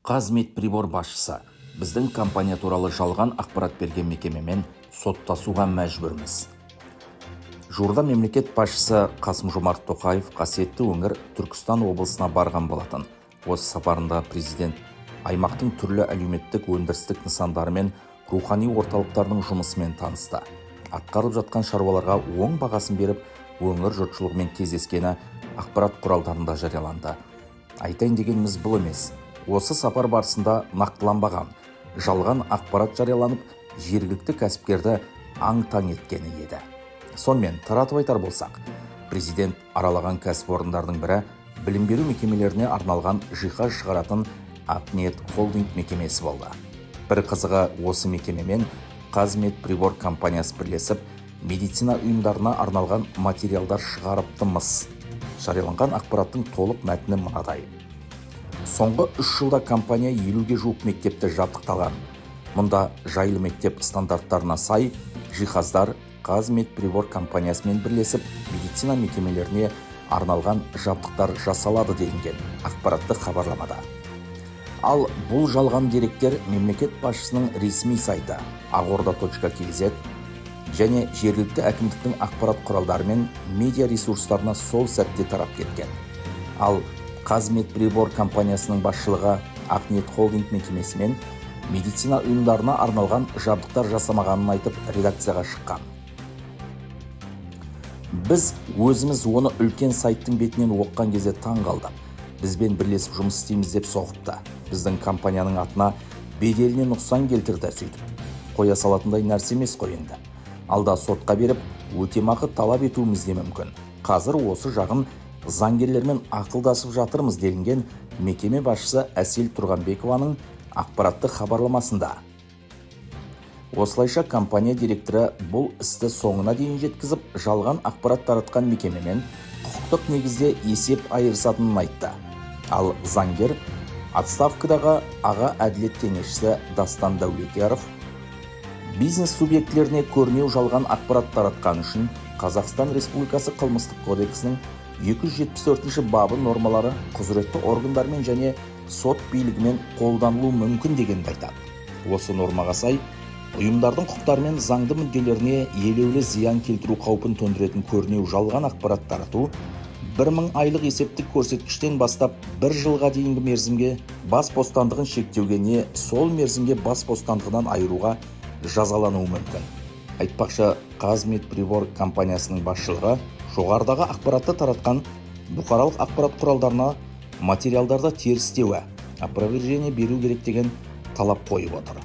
Қазметприбор басшысы: біздің компания туралы жалған ақпарат берген мекемемен соттасуға мәжбүрміз. Жуырда мемлекет басшысы Қасым-Жомарт Тоқаев қасиетті өңір Түркістан облысына барған болатын. Осы сапарында президент аймақтың түрлі әлеуметтік өндірістік нысандары мен рухани орталықтарының жұмысымен танысты. Атқарылып жатқан шаруаларға оң бағасын беріп, өңір жұртшылығымен кездескені ақпарат құралдарында жарияланды. Айтайын дегеніміз бұл емес. Осы сапар барысында нақтыланбаған жалған ақпарат жарияланып, жергілікті кәсіпкерді аң-таң еткені еді. Сонымен, таратып айтар болсақ, президент аралаған кәсіпорындардың бірі білім беру мекемелеріне арналған жиһаз шығаратын Ақниет Холдинг мекемесі болды. Бір қызығы, осы мекемемен Қазметприбор компаниясы бірлесіп, медицина ұйымдарына арналған материалдар шығарыпты-мыс. Жарияланған ақпараттың толық мәтіні мынадай. Соңғы 3 жылда компания 50-ге жуық мектепті жабдықталған. Мұнда жайлы мектеп стандарттарына сай жиһаздар Қазметприбор компаниясымен бірлесіп медицина мекемелеріне арналған жабдықтар жасалады делінген ақпараттық хабарламада. Ал бұл жалған деректер мемлекет басшысының ресми сайты aqorda.kz және жергілікті әкімдіктің ақпарат құралдары мен медиа ресурстарына сол сәтте тарап кеткен. Ал Қазметприбор компаниясының басшылығы Ақниет Холдинг мекемесімен медицина ұйымдарына арналған жабдықтар жасамағанын айтып редакцияға шыққан. Біз өзіміз оны үлкен сайттың бетінен оққан кезде таң қалдық. Бізбен бірлесіп жұмыс істейміз деп соғыпты. Біздің компанияның атына беделіне нұқсан келтірді сөйтіп. Қоя салатындай нәрсе емес қой енді. Алда сотқа беріп, өтемақы талап етуіміз де мүмкін. Қазір осы жағын заңгерлермен ақылдасып жатырмыз делінген мекеме басшысы Әсел Тұрғанбекованың ақпараттық хабарламасында. Осылайша компания директоры бұл істі соңына дейін жеткізіп, жалған ақпарат таратқан мекемемен құқықтық негізде есеп айырысатынын айтты. Ал заңгер отставкадағы аға әділет кеңесшісі Дастан Дәулетияров бизнес субъектілеріне көрнеу жалған ақпарат таратқан үшін Қазақстан Республикасы Қылмыстық кодексінің 274 бабы нормалары құзыретті органдармен және сот билігімен қолданылуы мүмкін дегенді айтады. Осы нормаға сай ұйымдардың құқықтары мен заңды мүдделеріне елеулі зиян келтіру қаупін төндіретін көрнеу жалған ақпарат тарату 1000 айлық есептік көрсеткіштен бастап 1 жылға дейінгі мерзімге бас бостандығын шектеуге не сол мерзімге бас бостандығынан айыруға жазалануы мүмкін. Айтпақшы, Қазметприбор компаниясының басшылығы жоғарыдағы ақпаратты таратқан бұқаралық ақпарат құралдарына материалдарды терістеуі, опровержение беру керек деген талап қойып отыр.